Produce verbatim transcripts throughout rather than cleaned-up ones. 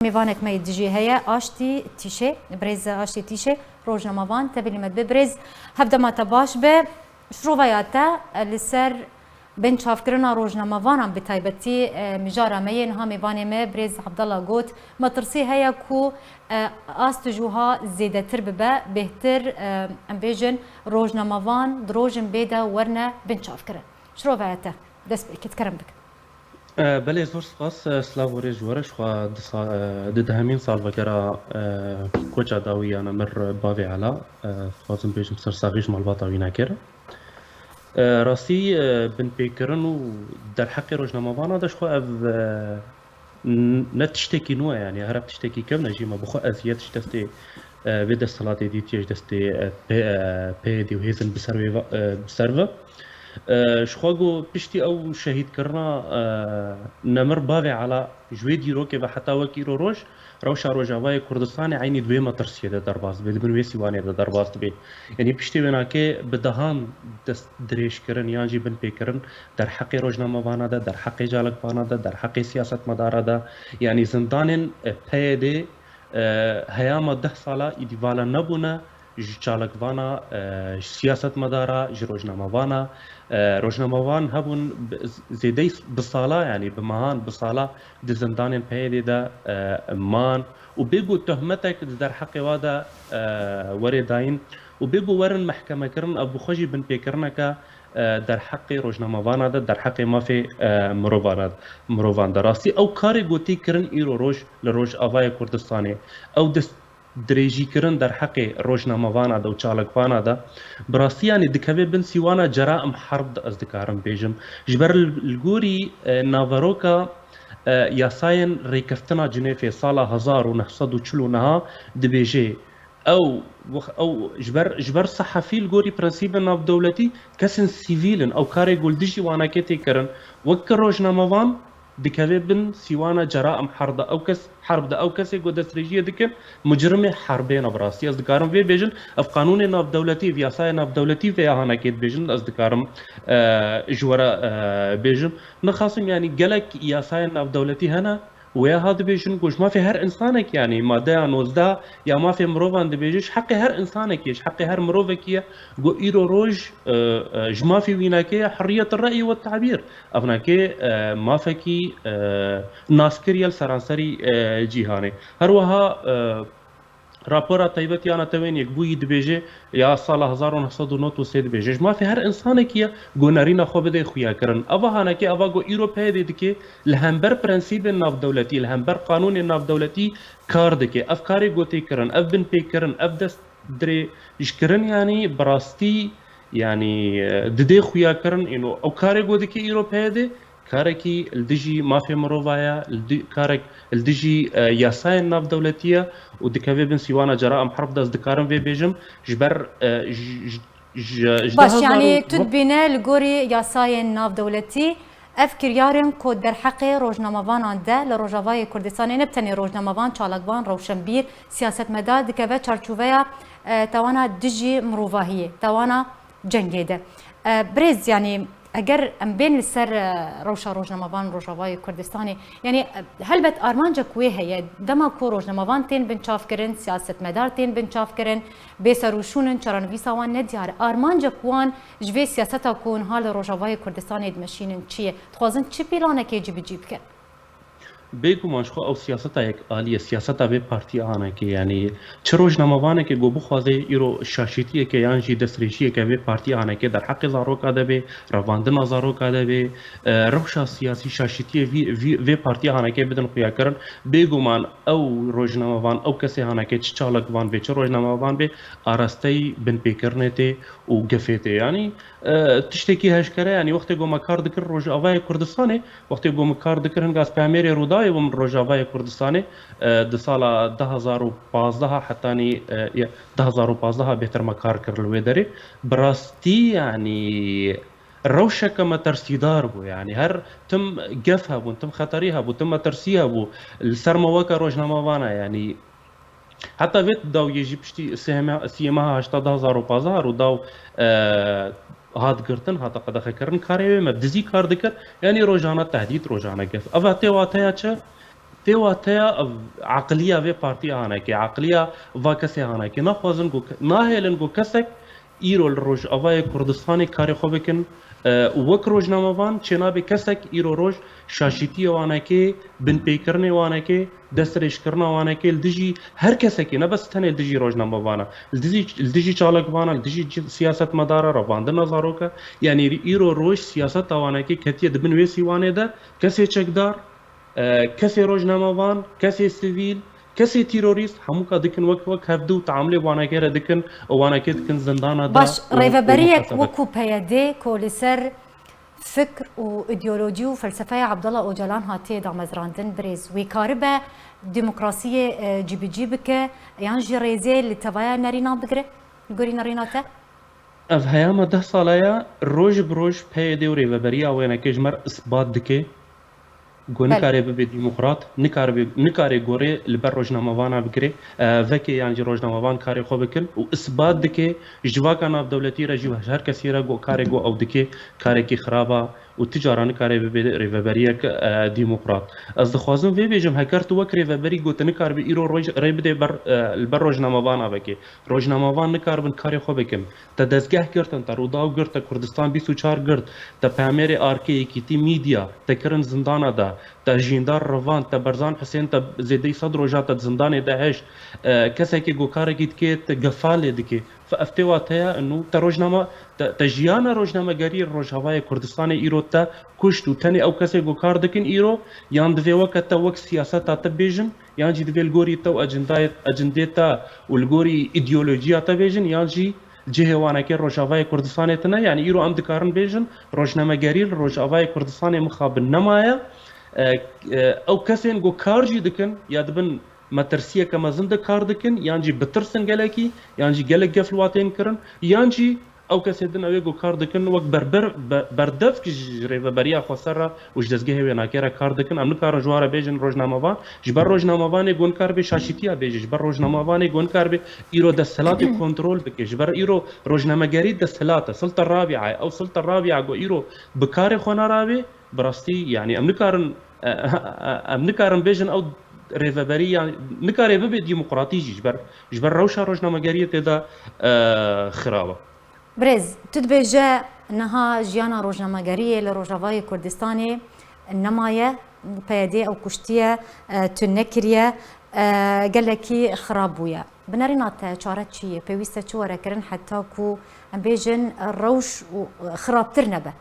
Mêvanek me yê dijî heye, Aştî Tîşê. Birêz Aştî Tîşê, rojnamevan, tevîlî me dibe. Birêz, hevdema te baş be. Şiroveya te li ser binçavkirina rojnamevanan, bi taybetî, e, mijara me yê niha mêvanê me birêz Abdallah got, metirsî heye ku, e, ast ji wiha zêdetir bibe, bêhtir, e, em bêjin rojnamevan di rojên bê de werine binçavkirin. Şiroveya te, dest pê kit, kerem bike. E, belê, zor spas. E, silav û rêz ji we re. Ji xwe di sa-, e, di dehemîn salvegera, e, koça dawî ya nemir bavê Ela, e, dixwazim bêjim sersaxî ji malbata wî neke re. E, rastî, e, binpêkirin û derheqê rojnamevana de ji xwe ev, e, n-, ne tiştekî nû ye, yanî her ev tiştekî kevn e jî, me bi xwe eziyet ji destê, e, vê desthilatê dîtiye, ji destê, e, P-, e, P Y D û hêzên bi ser wê ve, e, bi ser ve. E, ji xwe got piştî ew şehîdkirina, e, nemir bavê Ela, ji wê dîrokê ve heta wek îro roj, rewşa Rojavayê Kurdistanê eynî di wê metirsiyê de derbas dibe, di bin wê sîwanê de derbas dibe. Yanî piştî wênakê bi dehan dest dirêjkirin yan jî binpêkirin derheqê rojnamevana de, derheqê çalakvana de, derheqê siyasetmedara de, yanî zindanên, e, P Y D, e, heyama deh sala îdî vala nebûne, ji çalakvana, e, ji siyasetmedara, ji rojnamevana. E, rojnamevan hebûn bi, zêdeyî bi sala, yanî bi mehan, bi sala di zindanên P Y D de, e, man û bê ku tohmetek di derheqê wa de, e, were dayîn û bê ku werin mehkemekirin, ev bi xwe jî binpêkirineke, e, derheqê rojnamevana de, derheqê mafê, e, mirovana, mirovan de. Rastî ew karê ku tê kirin îro roj li Rojavayê Kurdistanê, ew dest dirêjîkirin derheqê rojnamevana de û çalakvana de, bi rastî, yanî, dikeve bin sîwana ceraim herb de, ez dikarim bêjim. Ji ber li, li gorî, e, naveroka, e, yasayên rêkeftina Cinêfê sala hezar û neh sed û çil û neh dibêje, ew, ew ji ber, ji ber sehefî li gorî prensîbên navdewletî kesên sivîl in, ew karê ku li dijî wanakê tê kirin, wek rojnamevan, dikeve bin sîwana ceraim herb de. Ew kes, herb de, ew kesê ku destdirêjiyê dikin, mucrimê herbê ne bi rastî. Ez dikarim vê bêjin, ev qanûnê navdewletî, ev yasayê navdewletî vê ya hanekê dibêjin, ez dikarim, e, ji we re, e, bêjim. Nexasim, yanî gelek yasayên navdewletî hene, wê ya ha dibêjin ku ji mafê her insanek, yanî madeya nozdeh ya mafê mirovan dibêje, ji heqê her insanekî ye, ji heqê her mirovekî ye, ku îro roj, e, e, ji mafê wînakê ye, hurriyet reyî we tabîr. Ev nake, e, mafekî, e, naskir ye li seranserî, e, cîhanê. Her wiha, e, rapora taybet ya Netewên Yekbûyî dibêje, ya sala hezar û neh sed û nod û sê dibêje, ji mafê her insanekî ye ku nerîna xwe bide xuyakirin. Eva hanekê, eva ku îro P Y D dike, li hember prensîbên navdewletî, li hember qanûnên navdewletî kar dike. Ev karê ku tê kirin, ev binpêkirin, ev dest dirêjkirin, yanî bi rastî, yanî, e, didê xuyakirin, îno ew karê ku dike îro P Y D, karekî li dijî mafê mirova ye, li di-, karek li dijî, e, yasayên navdewletî ye û dikeve bin sîwana ceraim herb de, ez dikarim vê bêjim, ji ber, e, ji, ji, ji, ji Baş, deh hezar yanî û tu dibîne li gorî yasayên navdewletî ev kiryarên ku derheqê rojnamevanan de li Rojavayê Kurdistanê, ne bi tenê rojnamevan, çalakvan, rewşenbîr, siyasetmedar dikeve çarçoveya, e, tawana dijî mirovahiyê, tawana cengê de. E, birêz, yanî eger em bên li ser, e, rewşa rojnamevan Rojavayê Kurdistanê, yanî, e, helbet armancek wê heye, dema ku rojnamevan tên binçavkirin, siyasetmedar tên binçavkirin, bê serûşûn in, çarenivîsa wan nediyar e. Armancek wan ji vê siyaseta ku niha li Rojavayê Kurdistanê dimeşînin çi ye? Dixwazin çi pîlanekê cîbicî bikin? Bêguman ji xwe ew siyaseta yekalî ye, siyaseta vê partî anekê, yanî çi rojnamevanekê ku bixwaze îro şaşîtiyeke yan jî destdirêjiyeke vê partî anekê derheqê zaroka de bê, revandina zaroka de bê, e, rewşa siyasî şaşîtiyê vî, vî, vê partî anekê bidin xuyakirin, bêguman ew rojnamevan, ew kesê hanekê çi çalakvan bê, çi rojnamevan bê, arasteyî binpêkirinê tê û gefê tê. Yanî, e, tiştekî heşkere, yanî wextê ku me kar dikir Rojavayê Kurdistanê, wextê ku min kar dikir, hinga ez peyamêrê Rûdawê bûm Rojavayê Kurdistanê, e, di sala du hezar û pazdeh hetanî, e, ya, du hezar û pazdeh bêhtir me kar kir li wê derê. Bi rastî, yanî, rewşeke metirsîdar bû, yanî her tim gef hebûn, tim xeterî hebû, tim metirsî hebû. Li ser me weke rojnamevana, yanî heta vê dawiyê jî piştî sê heme-, siyê meha heşta du hezar û pazdeh Rûdaw, e, hat girtin, hate qedexekirin, karê wê me dizî kar dikir, yanî rojane tehdît, rojane gef. Eva tê wateya çi? Tê wateya ev aqiliya vê partî hanekê, aqiliya va kesê hanekê. Naxwazin ku ke-, nahêlin ku kesek îro li Rojavayê Kurdistanê karê xwe bikin, e, û wek rojnamevan çênabe kesek îro roj şaşîtiyê wanekê, binpêkirinê wanekê, destrêjkirina wanekê li dijî her kesekê, ne bes tenê li dijî rojnamevan e, li dijî, li dijî çalakvan e, li dijî ci-, siyasetmedar e, revandina zarok e. Yanî îro roj siyaseta wanekê ketiye di bin wê sîwanê de, kesê çekdar, e, kesê rojnamevan, kesê sivîl, kesê terorîst, hemûka dikin wek, wek hevdû teamulê wanekê re dikin û wanekê dikin zindana da. Baş, û, û rêveberiyek muhasebe. Wekû P Y D ku li ser fikr û îdeolojî û felsefeya Abdullah Ocalan hatiye damezrandin, birêz wê karibe demokrasiyê, e, cîbicî bike yan jî rêzê li tevaya nerînan bigire? Li gorî nerîna te? Ev heyama deh sala ye, roj bi roj P Y D û rêveberiya wênekê ji me re isbat dike ku Belê. Nikare bibe demokrat, nikare, nikare gorê li ber rojnamevana bigire, e, veke yan jî rojnamevan karê xwe bikin û isbat dike ji vaka navdewletî re jî û her kesî re ku karê ku ew dike karekî xirab e û ti cara nikare bibe rêveberiyek, e, demokrat. Ez dixwazim vê bêjim, heger tu wek rêveberî ku tu nikaribe îro roj-, rê bidê ber, e, li ber rojnamevana vekê. Rojnamevan nikaribin karê xwe bikin. Te dezgeh girtin, te Rûdaw girt, te Kurdistan bîst û çar girt, te Pamêrê Arkê, Yekîtî Media, te kirin zindana de, te Jîndar revand, te Berzan Hisên, te zêdeyî sed roja te di zindanê de hişt. E, kesekî ku karekî dike, te gefa lê dike. Fe ev tê wateya û te rojnama, te, te jiyana rojnamegerî Rojavayê Kurdistanê îro te kuşt û tenê ew kesê ku kar dikin îro, yan divê weke te wek siyaseta te bêjin, yan jî divê li gorî te û ecindayê, ecindê te û li gorî îdeolojiya te bêjin, yan jî cihê wanekê Rojavayê Kurdistanê tune. Yanî îro em dikarin bêjin, rojnamegerî li Rojavayê Kurdistanê mixabin nemaye. E, e, ew kesên ku kar jî dikin, ya dibin metirsiyeke mezin de kar dikin, yan jî bitirsin gelekî, yan jî gelek gef li wan tên kirin, yan jî ew kesê din ew ê ku kar dikin wek berber, be-, berdevk ji rêveberiya xweser re û ji dezgehê wênakê re kar dikin. Em nikarin ji wan re bêjin rojnamevan. Ji ber rojnamevanê ku nikaribe şaşîtiya bêje, ji ber rojnamevanê ku nikaribe îro desthilatê kontrol bike, ji ber îro rojnamegerî desthilat e, silta rabîa ye. Ew silta rabîa ku îro bi karê xwe narabe, bi rastî, yanî em nikarin, e, e, em nikarin bêjin ew rêveberî, yan nikare bibe demokratî jî ji ber, ji ber rewşa rojnamegeriyê tê de, e, xirab e. Birêz, tu dibêje niha jiyana rojnamegeriyê li Rojavayê Kurdistanê nemaye, P Y D ew kuştiye, e, tune kiriye, e, gelekî xirab bûye. Bi nerîna te çare çi ye? Pêwîst e çi were kirin heta ku em bêjin rewş û xirabtir nebe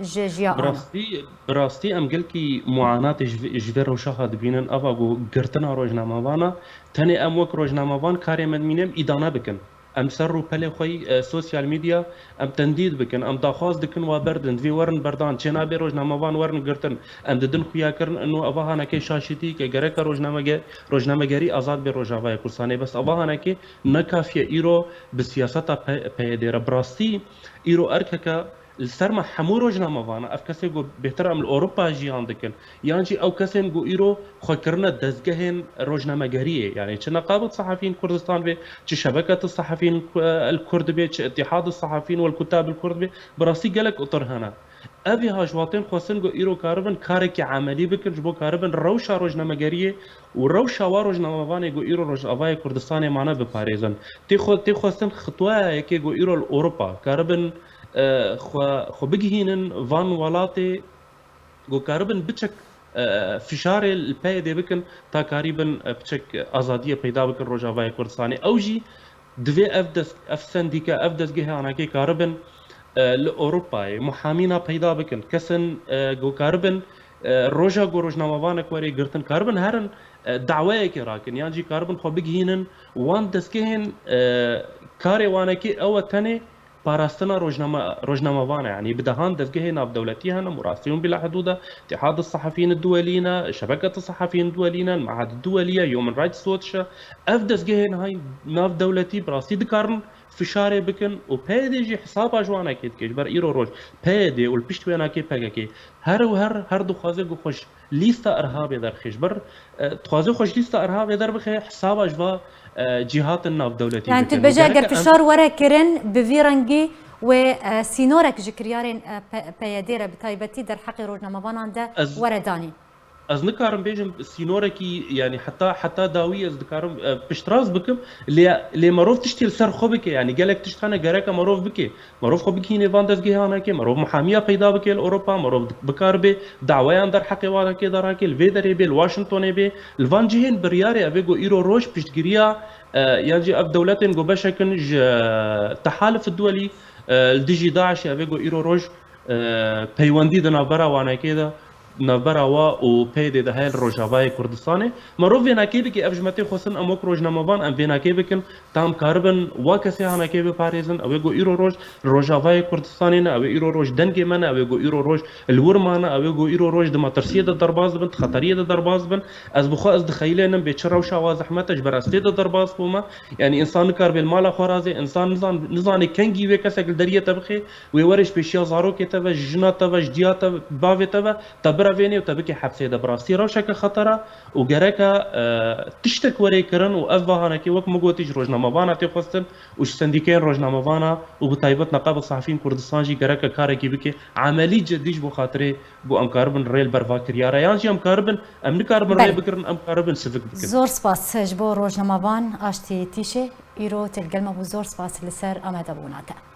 ji jiya Bi ana? rastî, bi rastî em gelkî muanatê ji vê, ji vê rewşa ha dibînin. Ava ku girtina rojnamevana, tenê em wek rojnamevan karê me dimîne em îdane bikin. Em ser rûpelê xwe yî, e, sosyal medya, em tendîd bikin, em daxwaz dikin wa berdin, divê werin berdan, çênabê rojnamevan werin girtin, em didin xuyakirin, ino eva hanekê şaşîtî ke gereke rojnamege-, rojnamegerî azad bê Rojavayê Kurdistanê. Bes eva hanekê ne kafiye îro bi siyaseta P-, P Y D re. Bi rastî îro erkeke li ser me hemû rojnamevan e, ev kesê ku bêhtir em li Ewropa jiyan dikin, yan jî ew kesên ku îro xwe kirine dezgehên rojnamegeriyê, yanî çi Neqabet Sehefiyên Kurdistan be, çi Şebeket Sehefiyên Ku-, El Kurd be, çi Îtîhad Sehefiyên Wel Kutab El Kurd be, bi rastî gelek otir hene. Ev ê ha ji wan tên xwestin ku îro karibin karekî emelî bikin, ji bo karibin rewşa rojnamegeriyê û rewşa wa rojnamevanê ku îro Rojavayê Kurdistanê mane biparêzin. Tê xwe, tê xwestin xitwaya yekê ku îro li Ewropa karibin, e, xwe, xwe bigihînin van welatê ku karibin biçek, e, fişarê li P Y D'ê bikin ta karîbin, e, biçek azadiyê peyda bikin Rojavayê Kurdistanê. Ew jî divê ev dest, ev sendîke, ev dezgehê anakê karibin, e, li Ewropayê muhamîna peyda bikin. Kesin, e, ku karibin, e, roja ku rojnamevanek were girtin, karibin herin, e, daweyekê rakin, yan jî karibin xwe bigihînin wan dezgehên, e, karê wanekê ew e tenê parastina rojname-, rojnamevan e. Yanî bi dehan dezgehê navdewletî hene, Murasîun Bila Hidûd e, Îtîhad Sehefiyên Duwelî ne, Şebeket Sehefiyên Duwelî ne, Mehed Duwelî ye, Human Rights Watch e. Ev dezgehên hay navdewletî bi rastî dikarin fişarê bikin û P Y D jî hesaba ji wanekê dike. Ji ber îro roj P Y D û li pişt wênakê P K K her û her, her dixwaze ku xwe ji lîsta irhabê derxe. Ji ber, e, dixwaze xwe ji lîsta irhabê derbixe, hesaba ji va, e, cîhatin navdewletî Yani tu dikin. Dibêje eger Gerek em fişar were kirin, bi vî rengî wê, e, sînorek ji kiryarên, e, P-, P Y D re bi taybetî derheqê rojnamevanan de Ez were danîn. Ez nikarim bêjim sînorekî, yanî heta, heta dawî ez dikarim, e, piştrast bikim, lê, lê merov tiştê li ser xwe bike, yanî gelek tişt hene gereke merov bike. Merov xwe bigihîne van dezgehê hanekê, merov muhamiya peyda bike li Ewropa, merov bikaribe daweyan derheqê wanekê de rake, li vê derê bê, li Washingtonê bê, li van cihên biryarê ev ê ku îro roj piştgiriya, e, yan jî ev dewletên ku beşek in ji, e, Tehalif Duwelî, e, li dijî DAIŞê ev ê ku îro roj, e, peywendî di navbera wanekê de, navbera wa û PYDê de heye li Rojavayê Kurdistanê. Merov vênakê bike, ev ji me tê xwestin, em wek rojnamevan em vênakê bikin, ta em karibin wa kesê hanekê biparêzin, ew ê ku îro roj li Rojavayê Kurdistanê ne, ew ê îro roj dengê me ne, ew ê ku îro roj li wir mane, ew ê ku îro roj di metirsiyê de derbas dibin, di xeteriyê de derbas dibin. Ez bi xwe ez dixeyilênim bê çi rewşa wa zehmet e, ji ber ez tê de derbas bûme. Yanî însan nikaribe li mala xwe razê, însan nizan-, nizanê kengî wê kesek li deriyê te bixê, wê were ji pêşiya zarokê te ve, ji jina te ve, ji diya te ve, bavê te ve, te birevênê û te bikê hepsê de. Bi rastî rewşeke xetera û gereke, e, tiştek were kirin û ev vahanekê wek min gotî ji rojnamevana tê xwestin û ji sendîkeyên rojnamevana û bi taybet Neqaba Sehefiyên Kurdistan jî gereke karekî bike, emelî, cidî ji bo xatirê ku em karibin rê li ber va kiryara, yan jî em karibin, em nikaribin rê Belê. bigirin, em karibin sivik bikin. Zor spas ji bo rojnamevan Aştî Tîşê, îro tê li gel me bû. Zor spas li ser amadebûna te.